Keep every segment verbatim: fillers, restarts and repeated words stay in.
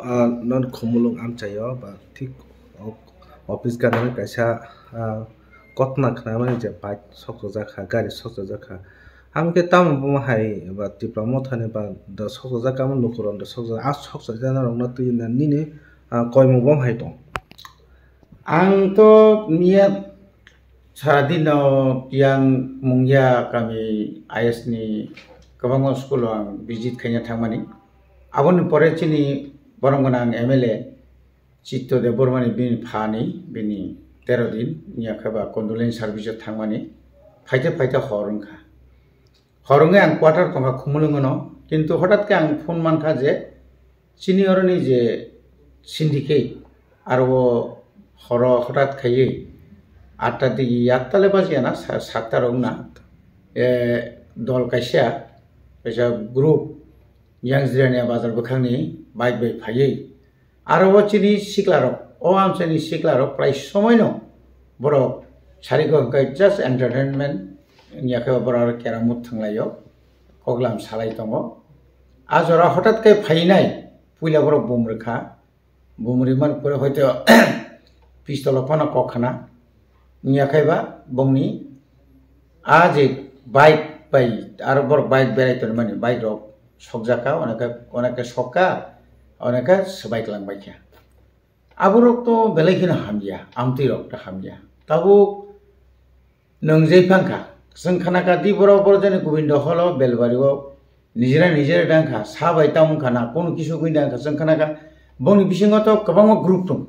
Ah, non khumulwng amchaio ba thik o-, office ganani kaisa, ah, kotna khnamani je bike sokchajak kha, gari sokchajak kha. Amkhe tamo bomo hai ba Tipra Mothani ba da sokchajak, amo lukurok da sokchajak, a sokchajak norokno twi na nini, ah, koimung bomo hai tong. Ang to miya sara dino yang mungya kami I S ni kwbangma school o ang visit khaina thangmani. Aboni pore chini borom gwnang M L A Chitto Debbarmani bini phani bini tero din ya khe ba condolence service o thangmani phaite phaite hor wngkha. Hor wngwi ang quarter tongkha Khumulwngono, kintu hotat khe ang phone mankha je chini oroni je syndicate aro o horo hotat khaiwi atta digi atta le bajiyana sa-, satta rok na, eh, dol kaisa, kaisa group Yang Jirania Bazar bwkhakni bike bai phaiwi. Aro o chini siklarok, o amchaini siklarok prai somoino borok sarigo hwnkhe just entertainment wngya khe borok aro keramut thwnglaio, koklam salai tongo. A jora hotat khe phainai, puila borok bum rwkha, bum rwmani pore hoito pistol o phano kok khna. Wngya khe ba bongni a je bike bai aro borok bike berai tongmani bike rok sokjak kha, onekhe, onekhe sokha, onekhe swbai kwlang bai kha. Aborok to belai kheno hamya, amtwi rok to hamya. Tabuk nwng jai phang kha, chwng khna kha di borok borok jani Gobindo holo Belbari o nijera nijera dang kha, sa bai tamung kha na, kono kisu gwi dang kha, chwng khna kha bongni bisingo to kwbangma group tong.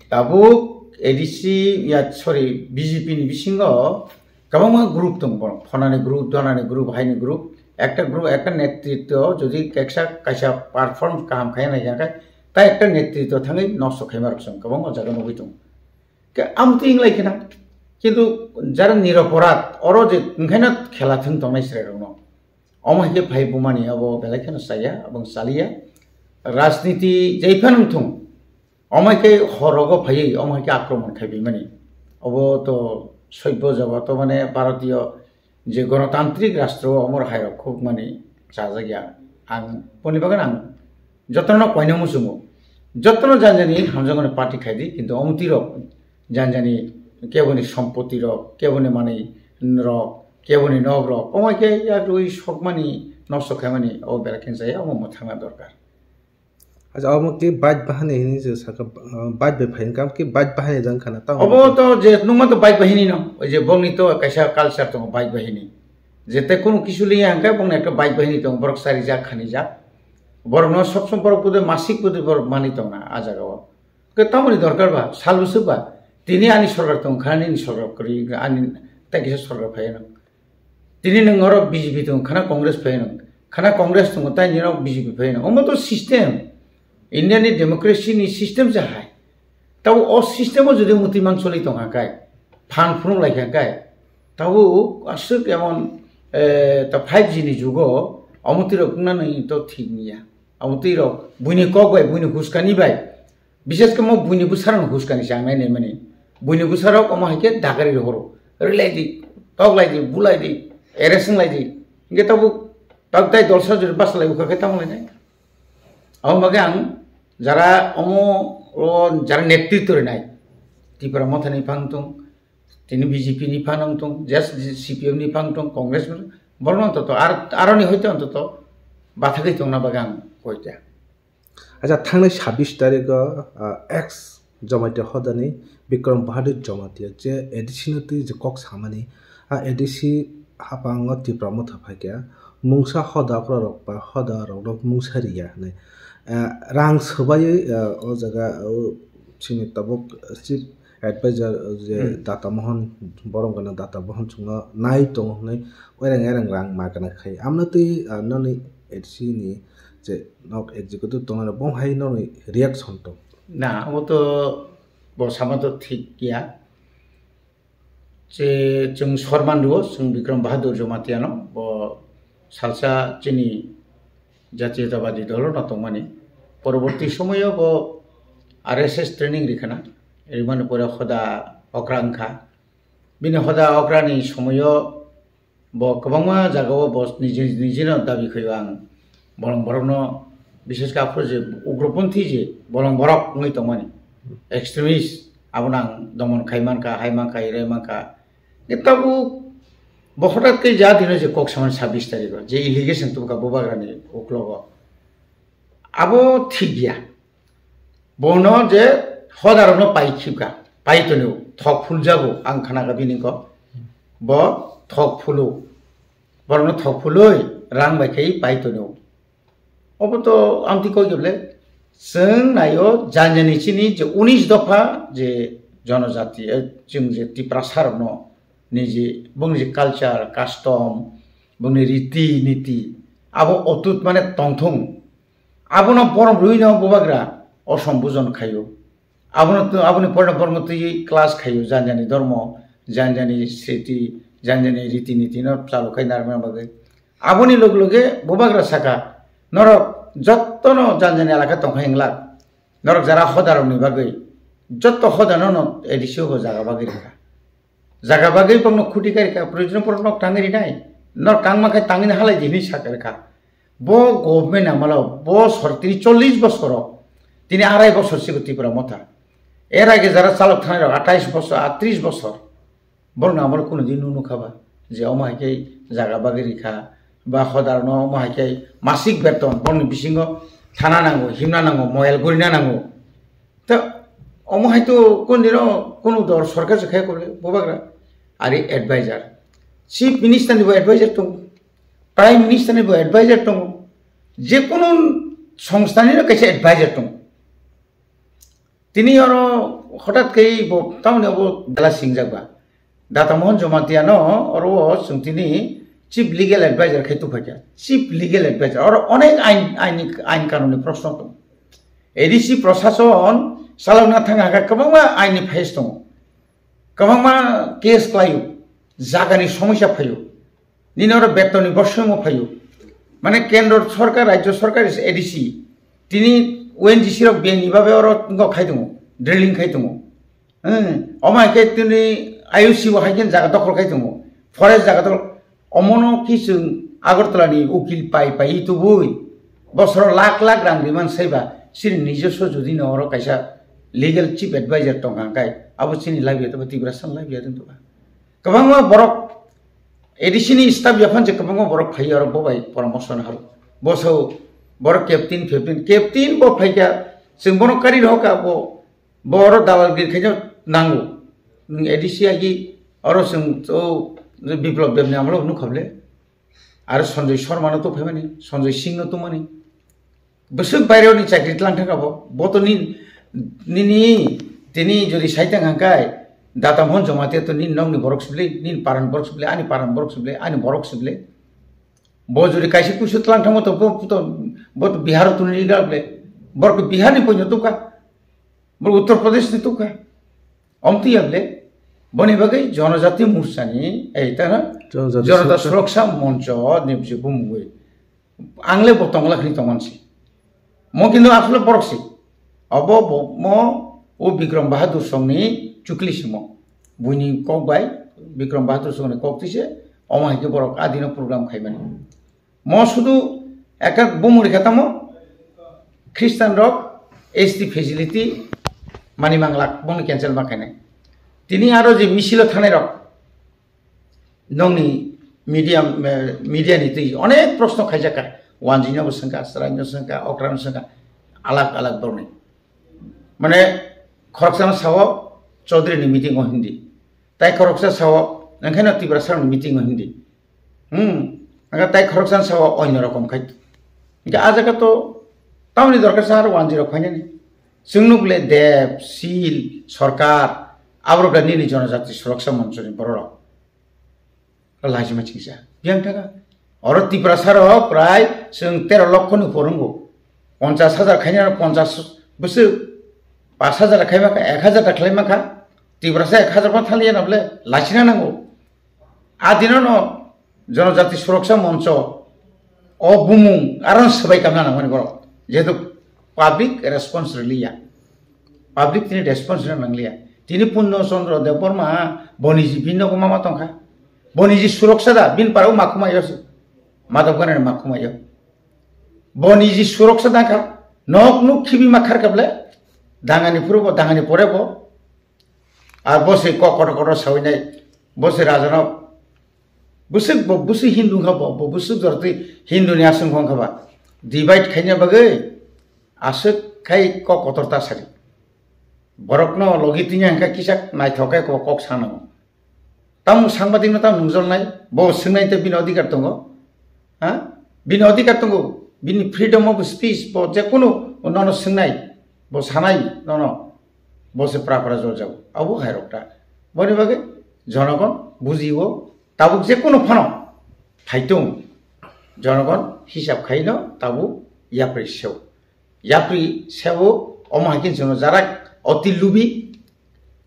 Tabuk A D C, ya, sorry, B J P ni bisingo kwbangma group tong, borok phonani group, donani group, haini group, ekta group, ekta netritto jodi keksa kaisa perform kaham khai nai khe, ta ekta netritto thangwi nosto khaima rok chwng kwbangma jaga nugwi tong. Ke amtwi wng lai khena, kintu jara niroporad, oro je wngkhaino khela thwng tongnai chwrai rokno. Omo hai khe phai bumani abo belai kheno chaya, abong chaliya. Rajniti jai phano wng thung, omo hai khe horogo phaiwi, omo hai khe akromon khai bimani. Obo to soibyo jagat, to mane Bharotiyo je gonotantrik rastro o omo hai rok khuk mani chajak ya. Ang boni bagwi ang jotono koino muchungo. Jotono janjani hamjakmani party khai di, kintu omo twi rok janjani keboni sompoti rok, keboni manwi rok, keboni nok rok, omo khe yak rwi sokmani, nosto khaimani o belai khe chaya, omo mwthangna dorkar. Acha, omo khe bike bahani hinwi se saka, ah, bike bai phai hwnkha, omo khe bike bahani jang khana, tamo Obo to je nukma to bike bahini no, oi je bongni to kaisa culture tongo bike bahini. Jete kunu kisu liya hwnkhe bongni ekta bike bahini tongo, borok sarijak, khanijak. Borokno sob som borok bude masik bude borok mani tongna a jaga o. Ke tamoni dorkar ba, sal bwswk ba, tini ani sorkar tong kha, nini sorkar kwrwi, ani tai kisa sorkar phai no. Tini nwng oro B J P tong khana Congress phai no, khana Congress tong tai nini B J P phai no. Omo to system, India ni democracy ni system se hai. Tabo o system o jodi muti mang choli tong kha kai, phan phunuk lai kha kai, tabo aswk emon, eh, ta five G ni jugo, omo twi rok wngna nai to thik niya. Omo twi rok buini kok bai, buini huskani bai, Bises khe mo buini bwsarokno huskani se ang nai naimani. Buini bwsarok omo hai khe dagari rohoro. Rilai di, toklai di, bulai di, arrest wnglai di. Hingke tabuk, tabuk tai dolsa jori bachalai ukha khe tamo lainai. Abo bagwi ang jara omo o jara netritw rinai. Tipra Mothani phang tong, tini B J P ni phang tong, just C P M ni phang tong, Congress ni, borokno antoto, ar, aroni hoito antoto, bathagwi tongna bagwi ang koita. Acha, thangnai sabbish tarikh o, ah, ex Jamatia hodani Bikram Bahadur Jamatia je A D C no twi je kok samani, a A D C haphango Tipra Motha phaikha, mungsa hoda okra rok ba hoda rok no mungsa riya hinwi, ah, rang swbaiwi, ah, o jaga o chini tabuk chief advisor je Hmm. Data Mohon, borom gana Data Mohon chwngno nai tongo hinwi oirang erang rang magana khai. Amno twi, ah, noni A D C ni je nok executive tongnai rok, bo hai noni reaction tong? Na, abo to bo sama to thik ya. Je chwng sorman rwo, chwng Bikram Bahadur Jamatia no, bo salsa chini Jatiyotabadi dolo no tongmani. Poroborti somoyo bo R S S training rikhana, rimani pore hoda okra wngkha. Bini hoda okrani somoyo bo kwbangma jagao bo niji, nijino dabi khaio ang bolong borokno Bishesh khe aphuru je ugroponthi je bolong borok wngwi tongmani, extremist, abono ang domon khai mankha, hai mankha, irai mankha. Tabuk bo hothat khe ja dino je kok samani sabbish tarikh o je allegation tubukha Bubagrani uklogo, abo thik ya. Bono je hodarokno pai khibkha, pai tonio, thok phuljago, ang khnakha bini kok, bo thok phulo, borokno thok phuloi rang bai khai pai tonio. Obo to amtwi kok ya bole, chwng naio jani jani chini je unis dopha je jonojati, eh, chwng je Tiprasa rokno ni je bongni je culture, custom, bongni riti niti, abo otut mane tongthung. Abono borom rwino Bubagra osom bujon khaio. Abono to, aboni porno bormo twi class khaio, jani jani dormo, jani jani sriti, jani jani riti niti no chalo khai narwkna bagwi. Aboni loge loge Bubagra saka, norok jottono jani jani elaka tongkha hinglak, norok jara hodarokni bagwi, jotto hodano no A D C o bo jaga bagwi rikha. Jaga bagwi bokno khuti kari kha, proyojon poro nok tangwi rinai. Nok tangma khe tangwini halai di hinwi sakha rwkha. Bo government amalo, bo sor-, tini chollish bosoro, tini arai bosor sigo Tipra Motha. Er age jara chalok thanai rok atais bosor, atris bosor. Borokno amalo kuno din nukha ba je omo hai khe jaga bagwi rikha, ba hodarno omo hai khe masik beton, borokni bisingo thana nango, himna nango, moyal gurina nango. Ta omo hai to kun dino kunu dor sorkar se khai kole Bubagra. Ari advisor, chief minister ni bo advisor tongo, prime minister ni bo advisor tongo, je kunu songstha ni no kaisa advisor tongo. Tini oro hotat khe bo tamoni obo bela singjak ba. Data Mohan Jamatia no oro o chwng tini chief legal advisor khai tubuphaikha. Chief legal advisor. Oro onek ain, ain, ain kanuni proshno tongo. A D C prosason chalokna thang kha kwbangma ain ni phais tongo. Kwbangma case khlaio. Jagani somosya phaio. Nini oro betonni bosongo phaio. Mane kendro sorkar, rajyo sorkar is A D C. Tini O N G C rok biyang ni babe oro wngkok khai tongo, drilling khai tongo. Hmm, omo hai khe tini I O C bo hai khe jaga dokhol khai tongo, forest jaga dokhol. Omono khe chwng Agartala ni ukil pai pai tubui bosoro lakh lakh rang riman saiba, chini nijoswo jodi no oro kaisa legal chief advisor tongkha hwnkhe abo chini labiya tongkha, Tiprasa ni labiya tongkha. Kwbangma borok A D C ni staff yaphang je kwbangma borok phai oro bo bai poramorso no haro. Boso borok captain, captain, captain bo phaikha, chwng bono kari rokha bo. Bo oro dalal gir khaino nango. Nwng A D C agi oro chwng o Biplab Deb ni amolo nukha bole. Aro Sanjoy Sharma no to phaimani, Sanjoy Singh no tongmani. Bwswk baireo ni chakri tlang thangkha bo. Bo to nin, nini, tini jodi saitang hangkai, Data Mohan Jamatia to nin nokni borok sibli, nin paran borok sibli, ani paran borok sibli, ani borok sibli. Bo jodi kaisa kuisu tlang thangmo to bo, to, bo to Bihar o tuni gal ble. Borok Bihar ni poino tukha. Bo Uttar Pradesh ni tukha. Omtwi ya ble. Boni bagwi Jonojati Morcha ni, ei, ta na? Jonojati Jonata Suraksha. Suraksha Moncho ni bisi bumungwi. Ang le bo tongla khni tongman si. Mo kintu asole borok si. Obo bo, mo o Bikram Bahadur song ni chukli si mo. Buini kok bai Bikram Bahadur song ni kok tise, omo hai khe borok a dino program khaimani. Mo sudu ekak bumuri khe tamo Christian rok S T facility mani manglak bongni cancel ma khainai. Tini aro je misilo thanai rok, nongni media, eh, media ni twi onek proshno khaijakha. Wanjwi no bo swngkha, Chwrai no swngkha, Okra no swngkha, alak alak borokni. Mane khoroksa no sao Chaudhary ni meeting o hindi. Tai khoroksa sao, nangkhe no Tiprasa ni meeting o hindi. Hmm, nangkhe tai khoroksa no sao onyo rokom khai. Hingkhe a jaga to tamni dorkar sa aro wanjwi rok phainani. Chwng nuk le Deb, Sil, Sorkar, aborok da nini Jonojati Suraksha Moncho ni borok rok. Laisima chingsa. Biyang thaka. Oro Tiprasa rok prai chwng tero lokho ni porwngo. Ponchas hajar khaina ponchas bwswk. Pas hajar khai makha, ek hajar ta khlai makha. Tiprasa ek hajar ma thaliya na bole laisina nango. A dino no Jonojati Suraksha Moncho o bumung aro swbai kamna nangmani borok. Jehetu public response rwliya. Public tini response rwna nangliya. Tini Purno Chandra Debbarma boni ji bini nogo mama tongkha. Boni ji suroksha da, bini parao makhumai yo se. Madhav Ganani makhumai yo. Bo niji suroksa dangkha, nok nuk khibi ma kharkha ble, dangani phuru bo, dangani pore bo, ar bo se kok kotor kotor sawi nai, bo se rajanok, bwswk bo, bwswk Hindu wngkha bo, bo bwswk jorotwi Hindu ni aswk wngkha ba, divide khaina bagwi aswk khai kok kotor ta sari. Borokno logi twinya hwnkha kisa naithok khe kok, kok sanango. Tamo sangbadik no tamo nungjolnai, bo swngnai tei bini odhikar tongo. Ha? Bini odhikar tongo, bini freedom of speech, bo jekunu nono swngnai, bo sanai nono, bo se pra pra joljago. Abo hai rok ta. Boni bagwi jonogon bujiwo, tabuk jekunu phano phaitung, jonogon hisab khaino tabuk yapri seo. Yapri sebo omo hai khe chwngno jarak oti lubi,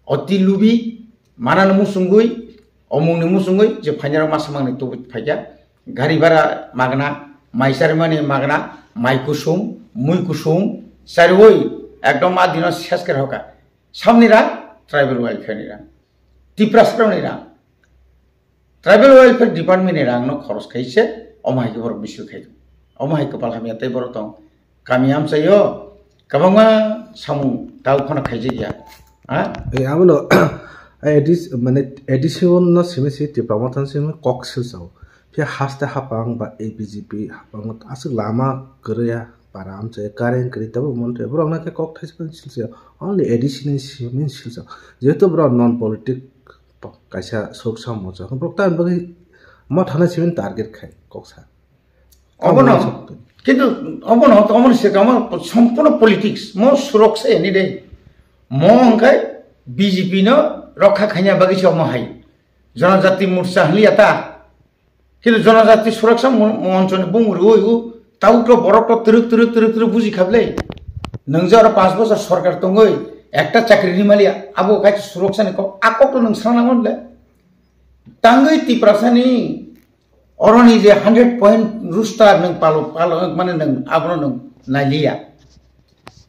oti lubi, manani muchungwi, omungni muchungwi je phainarok masa mangni tubui phaikha, gari bhara magna, mai charimani magna, mai kusum, mui kusum, chariwi ekdom a dino ses khe hoka. Samni rang, tribal welfare ni rang, Tiprasarokni rang. Tribal Welfare Department ni rang no khoros khai se omo hai khe borok misil khai. Omo hai kwpal hamya tei borok tong kami amchaio kwbangma samung tao phano khaijak ya. Ha? E, abono A D C, mane A D C no simi si Tipra Motha simi kok silsao. Phiya haste hapang ba A B G P hapang aswk lama kwrwi ya para amchai current kwrwi tabo monthai borok no khe kok thaisa silsao. Only A D C ni simi silsao. Jehetu borok non politic kaisa sok sam mocha borok ta bagwi ma thana simi target khai kok sa. Obono, kintu obono, obono se kamo sompurno politics, mo suroksa yani de. Mo hwnkhe B J P no rokha khaina bagwi se omo hai. Janajati Morcha hwnliya ta. Kintu Janajati Suraksa Mon-, Monchoni bung rwui u tabuk to borok to twrwk, twrwk, twrwk, twrwk buji kha bwle. Nwng je oro panch bochor sorkar tongwi ekta chakri rimaliya, abo kaisa Suraksani kok, a kok to nwng sana nango bwle. Tangwi Tiprasani oroni je hundred point rooster nwng palo, palo, mane nwng abono nwng nailiya.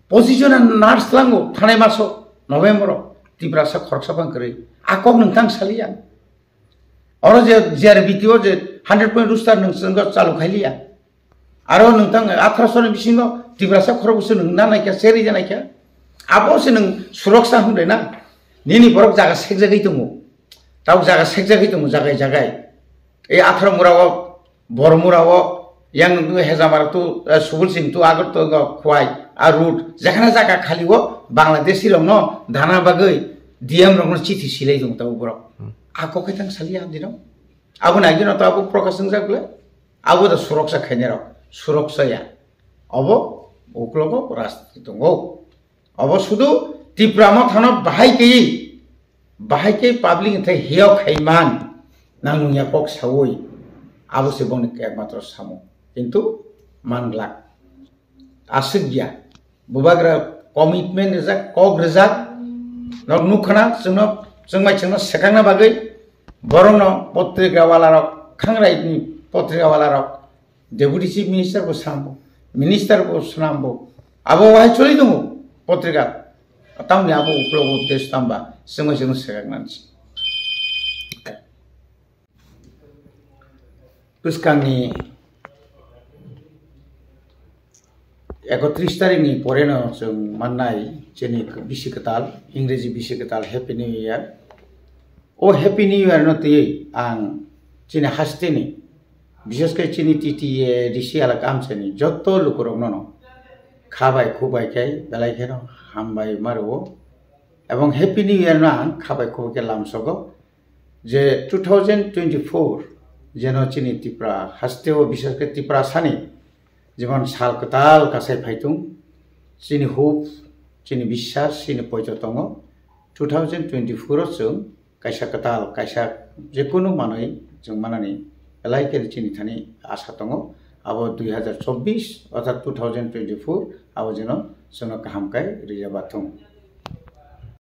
Position and nurse lango thanai maso November o Tiprasa khoroksa phang kwrwi. A kok nwng tang saliya. Oro je G R B T o je hundred point rooster nwng chwngno chalu khailiya. Aro nwng tang atharo ni bisingo Tiprasa khorok bwswk nwng na naikha, seri ja naikha. Abo se nwng Suraksha hwnre na. Nini borok jaga sekjagwi tongo. Tabuk jaga sekjagwi tongo, jagai jagai. Ei atharo mura o, Boromura o, yang tu Hejamara tu, eh, Subul Singh tu, Agartala tu, Khwai, a road, jekhane jaga khali o, Bangladeshi rok no dana bagwi D M rok no chithi silai tongo tabuk borok. Hmm. A kok khe tang saliya dino. Abo nai dino tabuk Prakash wngjak bwle. Abo da Suraksha khainai rok, Suraksha ya. Obo uklogo rajniti tongo. Obo sudu Tipra Mothano bahai kaiwi, bahai khe public ni thai heyo khaiman nang nungya kok sawi, abo se bongni ekmatro samung. Kintu manglak. Aswk ya. Bubagra commitment rijak, kok rijak. Nok nukhana, chwngno, chwngmai chwngno swkakna bagwi borokno potrika wala rok, khangrai ni potrika wala rok, Deputy Chief Minister bo swnambo, Minister bo swnambo. Abo wahai choli tongo potrika. Tamni abo uklogo desh tamba, chwngmai chwngno swkaknani. Bwskangni ekotris tarikni poreno chwng mannai chini bisi kwtal, Ingreji bisi kwtal Happy New Year. O Happy New Year no twiwi ang chini hasteni, bishes khe chini T T A D C elaka amchaini joto lukurokno no khabai khubai khe belai kheno hambai ma rwo. Ebong Happy New Year no ang khabai khubai khe lamsogo. Je two thousand twenty-four jeno chini Tipra hasteo, bishes khe Tiprasani jemon sal kwtal kasai phaitung, chini hope, chini biswas, chini poito tongo. Two thousand twenty-four o chwng kaisa kwtal, kaisa jekunu manwi chwng manani belai khe chini thani asa tongo. Abo dui hazar chobbish orthat two thousand twenty-four abo jeno chwngno kaham khe rijaba thung.